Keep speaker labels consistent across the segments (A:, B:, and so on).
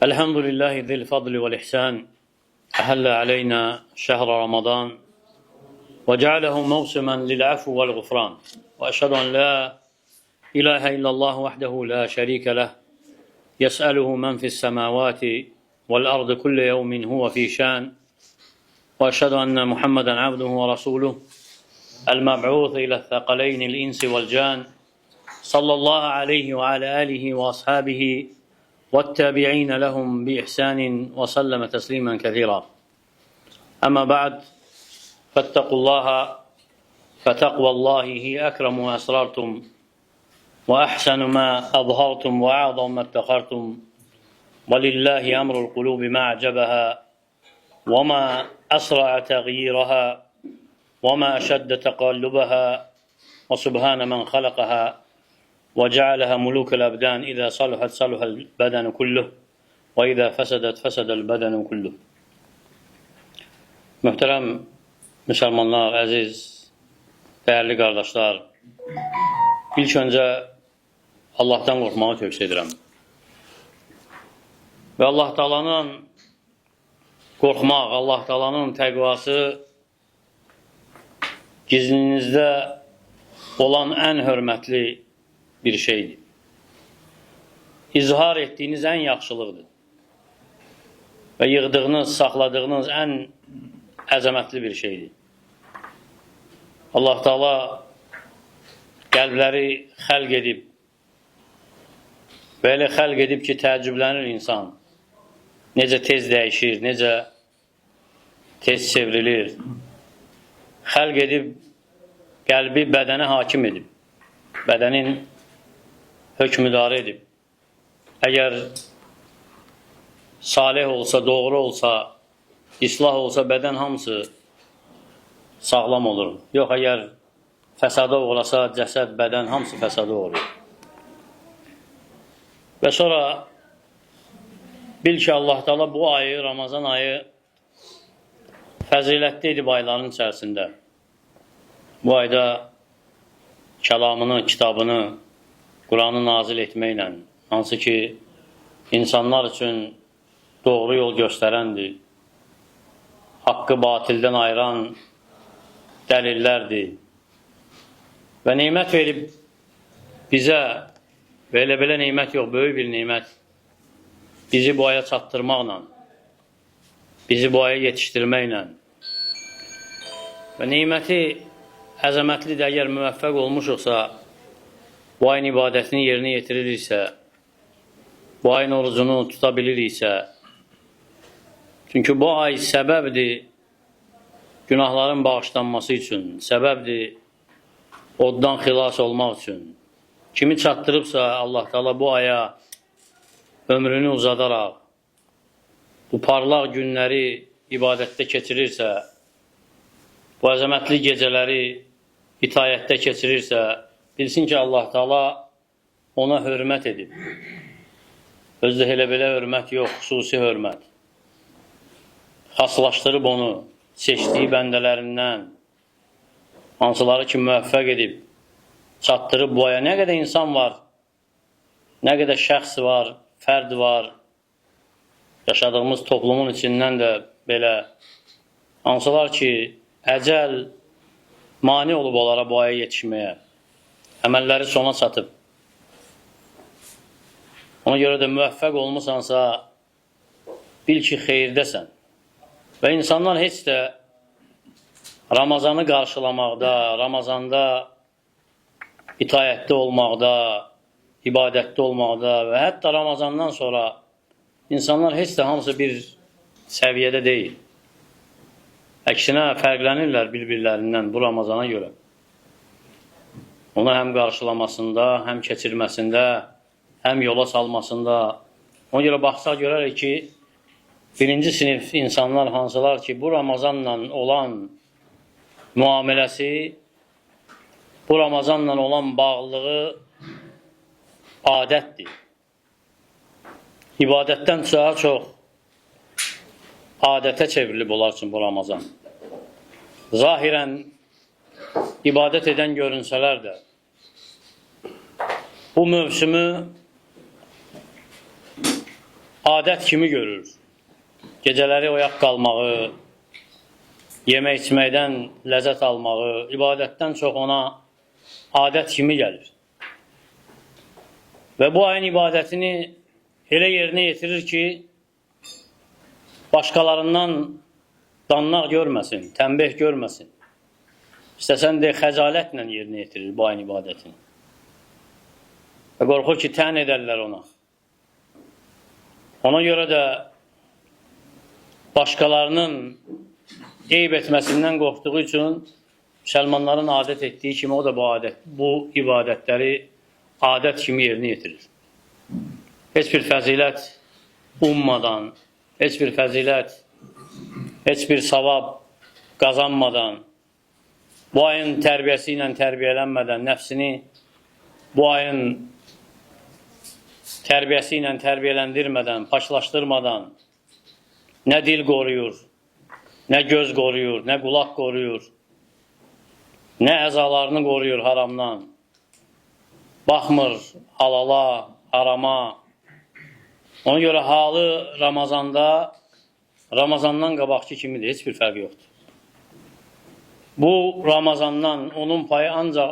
A: الحمد لله ذي الفضل والإحسان أهل علينا شهر رمضان وجعله موسما للعفو والغفران وأشهد أن لا إله إلا الله وحده لا شريك له يسأله من في السماوات والأرض كل يوم هو في شان وأشهد أن محمدا عبده ورسوله المبعوث إلى الثقلين الإنس والجان صلى الله عليه وعلى آله وأصحابه والتابعين لهم بإحسان وسلم تسليما كثيرا. أما بعد، فاتقوا الله، فتقوى الله هي أكرم ما أسررتم وأحسن ما أظهرتم وأعظم ما ادخرتم، ولله أمر القلوب ما أعجبها وما أسرع تغييرها وما أشد تقلبها، وسبحان من خلقها وجعلها ملوك الأبدان، إذا صلحت صلح البدن كله وإذا فسدت فسد البدن كله. Möhtərəm müsəlmanlar, əziz, dəyərli qardaşlar, ilk öncə Allahdan qorxmağı tövsiyə edirəm. Və Allah Taala'nın qorxmaq, Allah Taala'nın təqvası gizlinizdə olan ən hörmətli bir şeydir. İzhar etdiyiniz ən yaxşılıqdır. Və yığdığınız, saxladığınız ən əzəmətli bir şeydir. Allah Taala qəlbləri xəlq edib və elə xəlq edib ki, təəccüblənir insan. Necə tez dəyişir, necə tez çevrilir. Xəlq edib, qəlbi bədənə hakim edib. Bədənin hökmüdarı edib. Əgər salih olsa, doğru olsa, islah olsa bədən hamısı sağlam olur. Yox, əgər fəsada uğrasa, cəsəd, bədən hamısı fəsada uğrayır. Və sonra bil ki, Allah Teala bu ayı, Ramazan ayı fəzilətli edib ayların içərisində. Bu ayda kəlamını, kitabını, Quranı nazil etməklə, hansı ki insanlar üçün doğru yol göstərəndir, haqqı batildən ayıran dəlillərdir və nemət verib bizə, və elə belə nemət yox, böyük bir nemət, bizi bu aya çatdırmaqla, bizi bu aya yetişdirməklə və neməti əzəmətli də əgər müvəffəq olmuşuqsa, bu ayın ibadətini yerinə yetiririksə, bu ayın orucunu tuta biliriksə, çünki bu ay səbəbdir günahların bağışlanması üçün, səbəbdir oddan xilas olmaq üçün. Kimi çatdırıbsa Allah Teala bu aya ömrünü uzadaraq, bu parlaq günləri ibadətdə keçirirsə, bu əzəmətli gecələri itayətdə keçirirsə, bilsin ki, Allah Teala ona hörmət edib. Özdə elə belə hörmət yox, xüsusi hörmət. Xaslaşdırıb onu seçdiyi bəndələrindən, hansıları ki müvəffəq edib, çatdırıb bu aya. Nə qədər insan var, nə qədər şəxs var, fərd var, yaşadığımız toplumun içindən də belə, hansılar ki, əcəl mane olub onlara bu aya yetişməyə, əməlləri sona çatıb. Ona görə də müvəffəq olmusansa, bil ki, xeyirdəsən. Və insanlar heç də Ramazanı qarşılamaqda, Ramazanda itayətdə olmaqda, ibadətdə olmaqda və hətta Ramazandan sonra insanlar heç də hamısı bir səviyyədə deyil. Əksinə fərqlənirlər bir-birlərindən bu Ramazana görə. Onu həm qarşılamasında, həm keçirməsində, həm yola salmasında. Ona görə baxsaq görərik ki, birinci sinif insanlar hansılar ki, bu Ramazanla olan müamiləsi, bu Ramazanla olan bağlılığı adətdir. İbadətdən daha çox adətə çevrilib onlar üçün bu Ramazan. Zahirən ibadət edən görünsələr də bu mövsümü adət kimi görür. Gecələri oyaq qalmağı, yemək içməkdən ləzzət almağı, ibadətdən çox ona adət kimi gəlir. Və bu ayın ibadətini elə yerinə yetirir ki, başqalarından dannaq görməsin, tənbeh görməsin. İstəsən də xəcalətlə yerinə yetirir bu ayın ibadətini. Və qorxur ki, tən edərlər ona. Ona görə də başqalarının eyb etməsindən qorxduğu üçün müsəlmanların adət etdiyi kimi o da bu ibadətləri adət kimi yerinə yetirir. Heç bir fəzilət ummadan, heç bir fəzilət, heç bir savab qazanmadan, bu ayın tərbiyəsi ilə tərbiyələnmədən, nəfsini bu ayın tərbiyəsi ilə tərbiyələndirmədən, paklaşdırmadan nə dil qoruyur, nə göz qoruyur, nə qulaq qoruyur, nə əzalarını qoruyur haramdan. Baxmır halala, harama. Ona görə halı Ramazanda, Ramazandan qabaqki kimidir, heç bir fərq yoxdur. Bu Ramazandan onun payı ancaq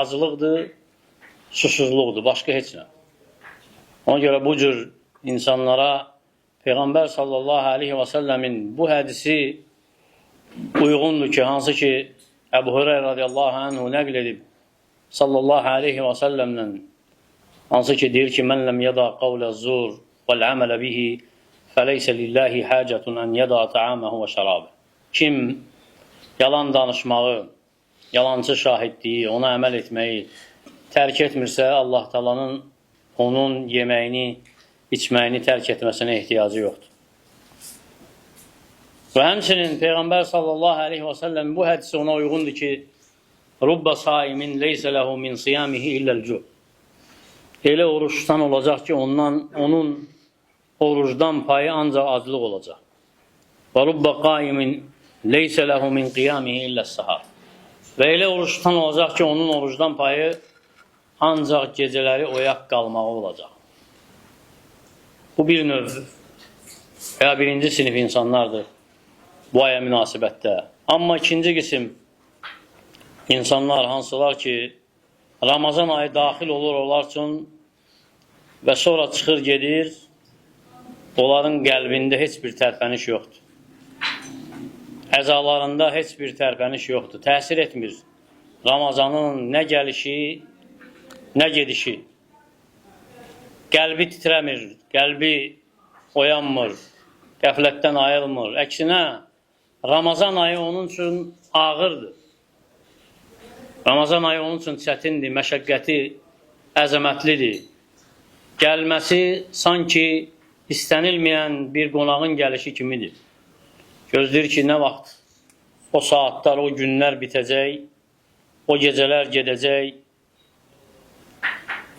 A: acılıqdır, susuzluqdur, başqa heç nə. Ona görə bu cür insanlara Peyğəmbər sallallahu aleyhi və səlləmin bu hədisi uyğundur ki, hansı ki Əbu Hüreyrə radiyallahu anhu nəql edib sallallahu aleyhi və səlləmdən, hansı ki deyir ki, mən ləm yada qavlə zur vəl əmələ bihi fəleysə lillahi hacətun ən yada ta'aməhu və şərabə. Kim yalan danışmağı, yalancı şahidliyi, ona əməl etməyi tərk etmirsə, Allah Taala'nın onun yeməyini, içməyini tərk etməsinə ehtiyacı yoxdur. Və həmçinin Peyğəmbər sallallahu aleyhi və səlləm bu hədisi ona uyğundur ki, Rubba saimin leysə lehu min siyamihi illəl-cu. Elə oruçdan olacaq ki, onun orucdan payı ancaq aclıq olacaq. Və rubba qaimin leysə lehu min qiyamihi illəs-sahar. Və elə oruçdan olacaq ki, onun orucdan payı ancaq gecələri oyaq qalmağı olacaq. Bu bir növ və ya birinci sinif insanlardır bu aya münasibətdə. Amma ikinci qism insanlar hansılar ki, Ramazan ayı daxil olur onlar üçün və sonra çıxır gedir, onların qəlbində heç bir tərpəniş yoxdur. Əzalarında heç bir tərpəniş yoxdur. Təsir etmir. Ramazanın nə gəlişi, nə gedişi. Qəlbi titrəmir, qəlbi oyanmır, qəflətdən ayılmır. Əksinə, Ramazan ayı onun üçün ağırdır. Ramazan ayı onun üçün çətindir, məşəqqəti əzəmətlidir. Gəlməsi sanki istənilməyən bir qonağın gəlişi kimidir. Gözləyir ki, nə vaxt o saatlar, o günlər bitəcək, o gecələr gedəcək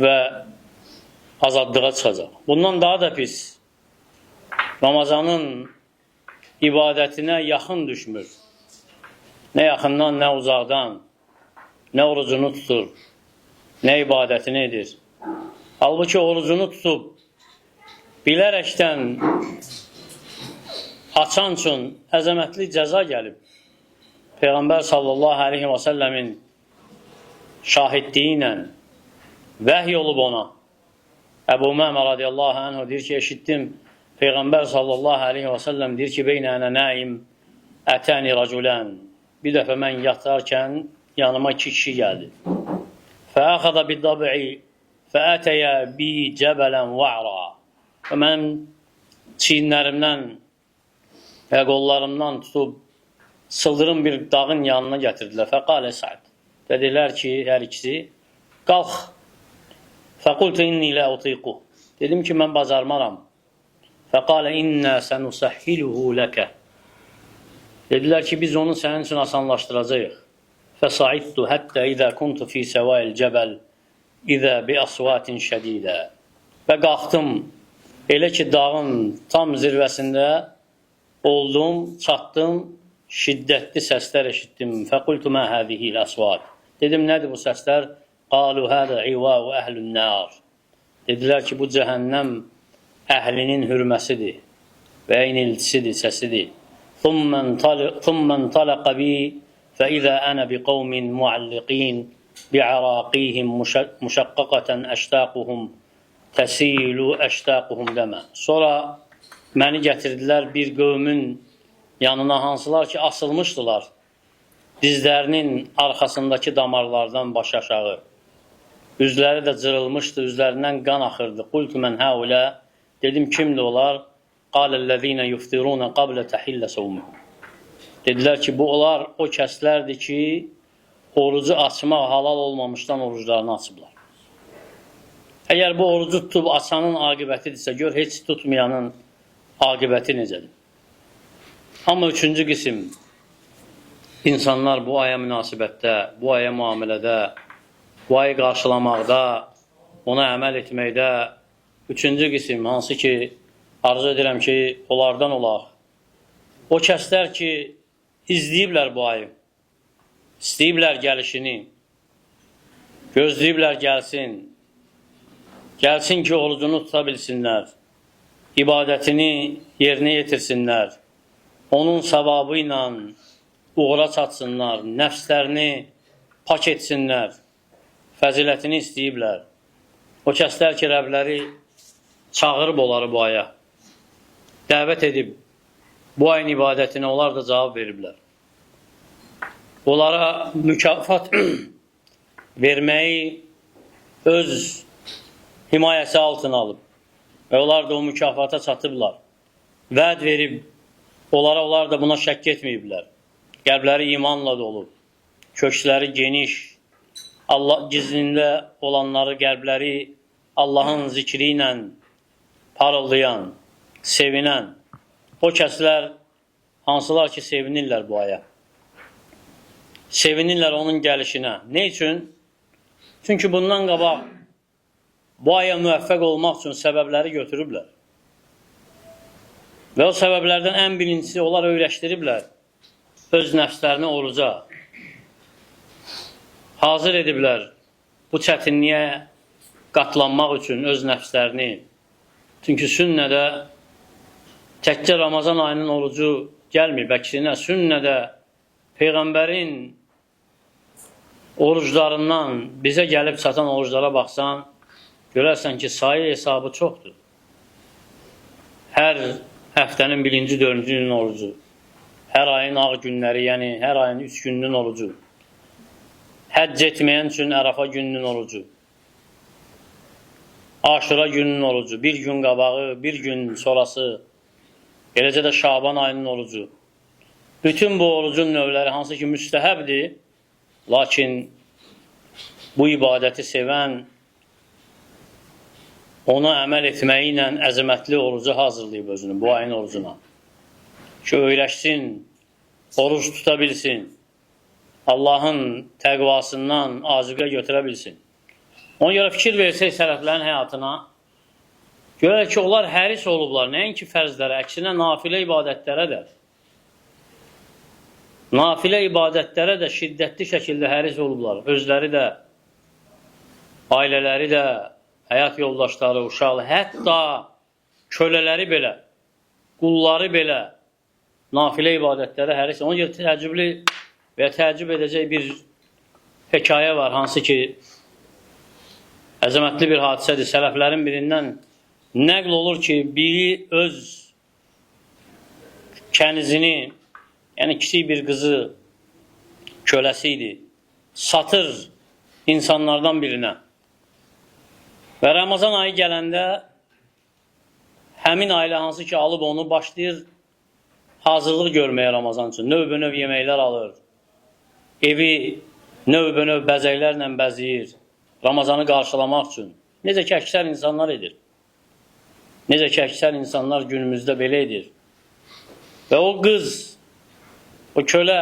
A: və azadlığa çıxacaq. Bundan daha da pis, Ramazanın ibadətinə yaxın düşmür. Nə yaxından, nə uzaqdan, nə orucunu tutur, nə ibadətini edir. Halbuki orucunu tutub, bilərəkdən açan üçün əzəmətli cəza gəlib. Peyğəmbər sallallahu aleyhi və səlləmin şahidliyi ilə vəhy olub ona. Əbu Umamə radiyallahu anhu deyir ki, eşitdim Peyğəmbər sallallahu aleyhi və səlləm deyir ki, beynə ənə naim ətəni raculən. Bir dəfə mən yatarkən yanıma iki kişi gəldi. Fəəxədə bid-dab'i fəətəyə bi cəbələn va'ra. Və mənim çiyinlərimdən və qollarımdan tutub sıldırım bir dağın yanına gətirdilər. Fəqalə Sa'd. Dedilər ki, hər ikisi, qalx. Fəqultu inni lə utiqu. Dedim ki, mən bacarmaram. Fəqalə innə sənusəhhiluhu ləkə. Dedilər ki, biz onu sənin üçün asanlaşdıracağıq. Fəsaidtu həttə idə kuntu fi səvail cəbəl idə bi asvatin şədidə. Və qalxdım, elə ki, dağın tam zirvəsində oldum, çatdım, şiddətli səslər eşitdim. Fəqultu mə hədihil əsvat. Dedim, nədir bu səslər? Qalu hədə ivau əhlün nar. Dedilər ki, bu cəhənnəm əhlinin hürməsidir və iniltisidir, səsidir. ثُمَّ انطلق بي فإذا أنا بقوم معلقين بعراقيهم مشققة أشتاقهم تسيل أشتاقهم دما. Sonra məni gətirdilər bir qövmün yanına, hansılar ki asılmışdılar dizlərinin arxasındakı damarlardan baş aşağı. Üzləri də cırılmışdı, üzlərindən qan axırdı. Qultu mən həulə, dedim kimdir onlar? Qaləl-ləzīnə yuftiruna qablə təhillə savmuhum. Dedilər ki, bu onlar o kəslərdir ki, orucu açmaq halal olmamışdan oruclarını açıblar. Əgər bu orucu tutub açanın aqibətidirsə, gör heç tutmayanın aqibəti necədir? Amma üçüncü qism, insanlar bu aya münasibətdə, bu aya müamilədə, bu ayı qarşılamaqda, ona əməl etməkdə, üçüncü qism, hansı ki, arzu edirəm ki, onlardan olaq. O kəslər ki, izləyiblər bu ayı, istəyiblər gəlişini, gözləyiblər gəlsin, gəlsin ki, orucunu tuta bilsinlər, ibadətini yerinə yetirsinlər, onun savabı ilə uğura çatsınlar, nəfslərini pak etsinlər, fəzilətini istəyiblər. O kəslər ki, Rəbləri çağırıb onları bu aya, dəvət edib bu ayın ibadətinə onlar da cavab veriblər. Onlara mükafat verməyi öz himayəsi altına alıb və onlar da o mükafata çatıblar. Vəd verib onlara, onlar da buna şəkk etməyiblər. Qəlbləri imanla dolub, köksləri geniş, Allah gizlində olanları qəlbləri Allahın zikri ilə parıldayan, sevinən o kəslər hansılar ki sevinirlər bu aya. Sevinirlər onun gəlişinə. Ne üçün? Çünki bundan qabaq bu aya müvəffəq olmaq üçün səbəbləri götürüblər. Və o səbəblərdən ən birincisi onlar öyrəşdiriblər öz nəfslərini oruca. Hazır ediblər bu çətinliyə qatlanmaq üçün öz nəfslərini. Çünki sünnədə təkcə Ramazan ayının orucu gəlmir. Əksinə sünnədə Peyğəmbərin oruclarından bizə gəlib çatan oruclara baxsan, görərsən ki, sayı hesabı çoxdur. Hər həftənin birinci, dördüncü günün orucu, hər ayın ağ günləri, yəni hər ayın 3 gününün orucu, həcc etməyən üçün Ərafa gününün orucu, Aşura gününün orucu, bir gün qabağı, bir gün sonrası, eləcə də Şaban ayının orucu. Bütün bu orucun növləri hansı ki müstəhəbdir, lakin bu ibadəti sevən ona əməl etməyi ilə əzəmətli orucu hazırlayıb özünü, bu ayın orucuna. Ki, öyrəşsin, oruc tuta bilsin, Allahın təqvasından azuqə götürə bilsin. Ona görə fikir versək sələflərin həyatına, görək ki, onlar həris olublar, nəinki fərzlərə, əksinə nafilə ibadətlərə də. Nafilə ibadətlərə də şiddətli şəkildə həris olublar. Özləri də, ailələri də, həyat yoldaşları, uşaqları, hətta kölələri belə, qulları belə nafilə ibadətlərə həris. Ona görə təəccüblü və təəccüb edəcək bir hekayə var, hansı ki, əzəmətli bir hadisədir. Sələflərin birindən nəql olur ki, biri öz kənizini, yəni kiçik bir qızı, köləsi idi, satır insanlardan birinə. Və Ramazan ayı gələndə həmin ailə hansı ki alıb onu başlayır hazırlıq görməyə Ramazan üçün. Növbə-növ yeməklər alır. Evi növbə-növ bəzəklərlə bəzəyir. Ramazanı qarşılamaq üçün. Necə ki əksər insanlar edir. Necə ki əksər insanlar günümüzdə belə edir. Və o qız, o kölə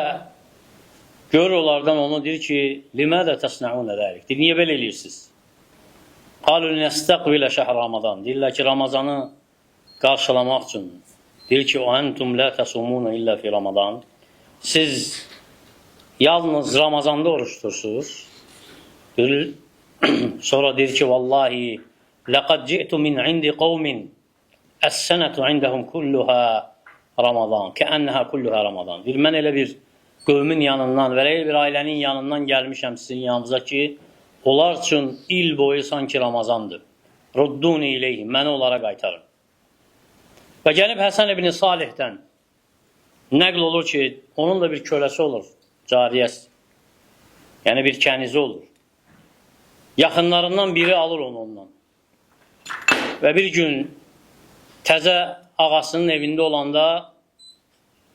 A: görür onlardan onu deyir ki, "Limədə təsnəunə zəlik?" Deyir, niyə belə eləyirsiniz? Qalu nəstəqbilə şəhr Ramazan. Deyirlər ki, Ramazanı qarşılamaq üçün. Deyir ki, "Entum la tasumuna illa fi Ramazan." Siz yalnız Ramazanda oruç tutursunuz. Deyir, sonra deyir ki, "Vallahi laqad ci'tu min indi qaumin Əs-sənətu indəhum kulluha Ramazan, kəənnəhə kulluha Ramazan. Deyir, mən elə bir qövmün yanından və elə bir ailənin yanından gəlmişəm sizin yanınıza ki, onlar üçün il boyu sanki Ramazandır. Rudduni ileyhim, məni onlara qaytarın. Və gəlib Həsən ibn Salihdən nəql olur ki, onun da bir köləsi olur, cariyəsi. Yəni bir kənizi olur. Yaxınlarından biri alır onu ondan. Və bir gün təzə ağasının evində olanda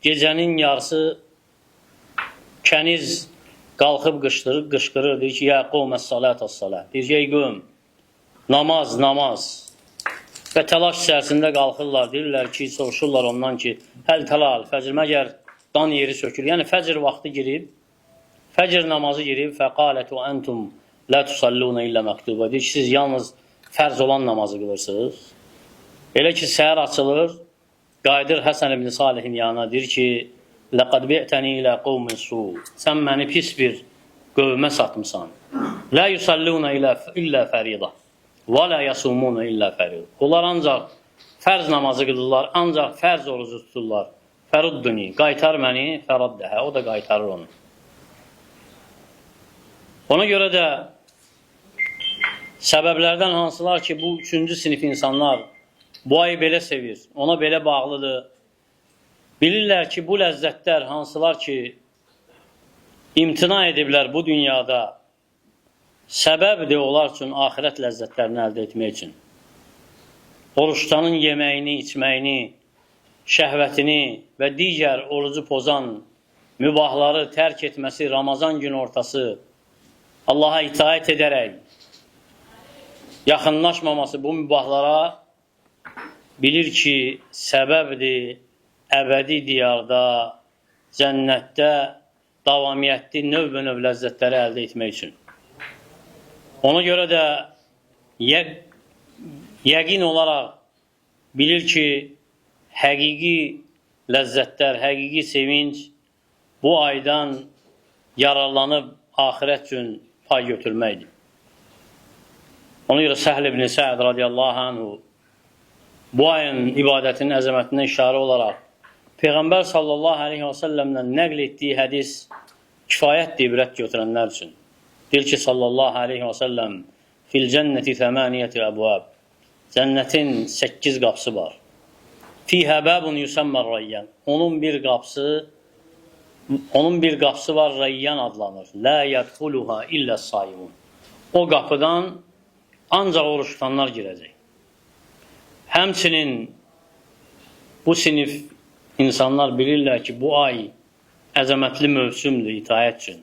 A: gecənin yarısı kəniz qalxıb qışqırır, qışqırır, deyir ki, ya qovmə salat as-salat. Deyir ki, ey qövm, namaz, namaz. Və təlaş içərisində qalxırlar, deyirlər ki, soruşurlar ondan ki, həl təlal, fəcr məgər dan yeri sökür. Yəni fəcr vaxtı girib, fəcr namazı girib, fəqalət və entum la tusalluna illə məktuba. Deyir ki, siz yalnız fərz olan namazı qılırsınız. Elə ki, səhər açılır, qayıdır Həsən ibn Salihin yanına, deyir ki, Ləqad bi'təni ilə qovmin su. Sən məni pis bir qövmə satmısan. La yusalluna illə fərida və la yasumuna illə fərida. Onlar ancaq fərz namazı qılırlar, ancaq fərz orucu tuturlar. Fərudduni, qaytar məni, fəraddəhə, o da qaytarır onu. Ona görə də səbəblərdən hansılar ki, bu üçüncü sinif insanlar bu ayı belə sevir, ona belə bağlıdır. Bilirlər ki, bu ləzzətlər hansılar ki, imtina ediblər bu dünyada, səbəbdir onlar üçün axirət ləzzətlərini əldə etmək üçün. Oruçdanın yeməyini, içməyini, şəhvətini və digər orucu pozan mübahları tərk etməsi Ramazan gün ortası Allaha itaət edərək yaxınlaşmaması bu mübahlara bilir ki, səbəbdir əbədi diyarda, cənnətdə davamiyyətli növbə-növ ləzzətləri əldə etmək üçün. Ona görə də yəqin olaraq bilir ki, həqiqi ləzzətlər, həqiqi sevinc bu aydan yararlanıb axirət üçün pay götürməkdir. Ona görə Səhl ibn Sə'd radiyallahu anhu bu ayın ibadətinin əzəmətinə işarə olaraq Peyğəmbər sallallahu aleyhi və səlləmdən nəql etdiyi hədis kifayətdir ibrət götürənlər üçün. Deyir ki, sallallahu aleyhi və səlləm fil cənnəti təmaniyyəti əbvab. Cənnətin 8 qapısı var. Fihə bəbun yusammər rayyan. Onun bir qapısı var, Rayyan adlanır. La yədxuluha illə saimun. O qapıdan ancaq oruç tutanlar girəcək. Həmçinin bu sinif insanlar bilirlər ki, bu ay əzəmətli mövsümdür itaət üçün.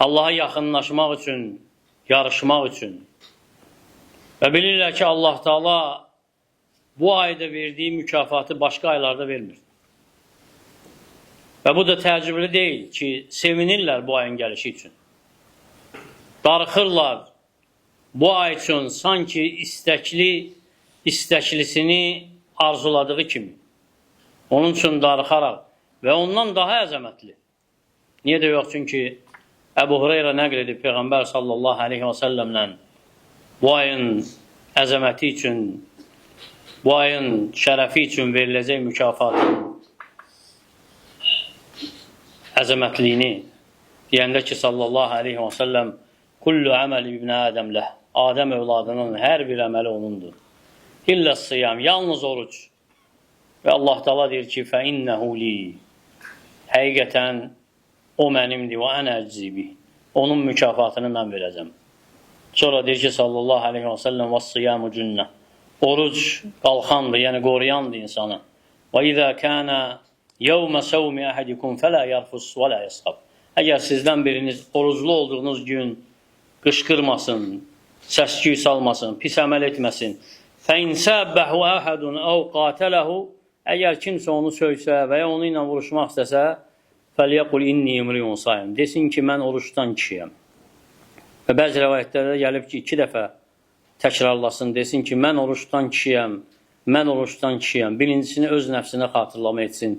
A: Allaha yaxınlaşmaq üçün, yarışmaq üçün. Və bilirlər ki, Allah Teala bu ayda verdiyi mükafatı başqa aylarda vermir. Və bu da təəccüblü deyil ki, sevinirlər bu ayın gəlişi üçün. Darıxırlar bu ay üçün sanki istəklisini arzuladığı kimi. Onun üçün darıxaraq və ondan daha əzəmətli. Niyə də yox? Çünki Əbu Hureyra nəql edib Peyğəmbər sallallahu aleyhi və səlləmlə bu ayın əzəməti üçün, bu ayın şərəfi üçün veriləcək mükafatın əzəmətliyini deyəndə ki, sallallahu aleyhi və səlləm kullu əməli ibn Ədəm ləh. Adəm övladının hər bir əməli onundur. İllə sıyam, yalnız oruc. Və Allah Teala deyir ki, fə innehu li. Həqiqətən o mənimdir və ənə əczi. Onun mükafatını mən verəcəm. Sonra deyir ki, sallallahu aleyhi və səlləm və sıyamu cünnə. Oruc qalxandır, yəni qoruyandır insanı. Və izə kənə yevmə səvmi əhədikum fələ yarfus və lə yasxab. Əgər sizdən biriniz oruclu olduğunuz gün qışqırmasın, səs-küy salmasın, pis əməl etməsin. Fəin səbbəhu əhədun əv qatələhu. Əgər kimsə onu söysə və ya onu ilə vuruşmaq istəsə, fəlyəqul inni imriyun saim. Desin ki, mən oruçdan kişiyəm. Və bəzi rəvayətlərdə gəlib ki, 2 dəfə təkrarlasın, desin ki, mən oruçdan kişiyəm, mən oruçdan kişiyəm. Birincisini öz nəfsinə xatırlama etsin,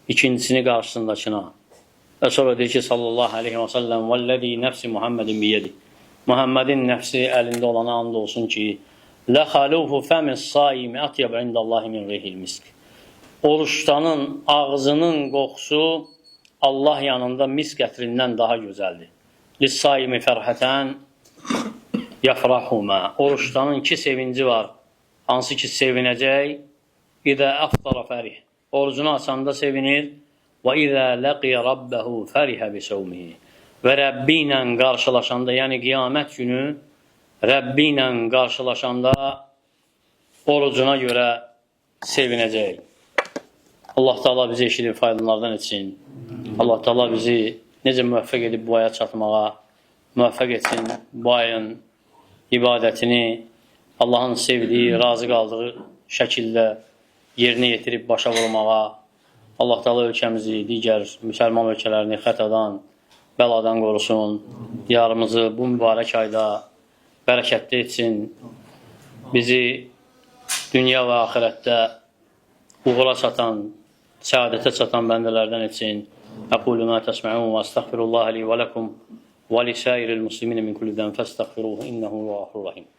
A: ikincisini qarşısındakına. Və sonra deyir ki, sallallahu aleyhi və səlləm, vəlləzi nəfsi Muhammedin biyedi. Muhammedin nəfsi əlində olana and olsun ki, Ləxalufu fəmis saimi atyab indallahi min rihil misk. Oruçdanın ağzının qoxusu Allah yanında misk ətrindən daha gözəldir. Lis-saimi fərhətən yafrahuma. Oruçdanın iki sevinci var. Hansı ki sevinəcək. İzə əftara fərih. Orucunu açanda sevinir. Və izə ləqiyə rabbəhu fərihə bisəvmihi. Və Rəbbi ilə qarşılaşanda, yəni qiyamət günü Rəbbi ilə qarşılaşanda orucuna görə sevinəcək. Allah Teala bizi eşidib faydalardan etsin. Allah Teala bizi necə müvəffəq edib bu aya çatmağa, müvəffəq etsin bu ayın ibadətini Allahın sevdiyi, razı qaldığı şəkildə yerinə yetirib başa vurmağa. Allah Teala ölkəmizi, digər müsəlman ölkələrini xətadan, bəladan qorusun. Diyarımızı bu mübarək ayda bərəkətli etsin. Bizi dünya və axirətdə uğura çatan, səadətə çatan bəndələrdən etsin. Əqulu mə təsməun və əstəğfirullah li və ləkum və lisairil muslimin min kulli dən fəstəğfiruhu innehu huvel-ğafurur rahim.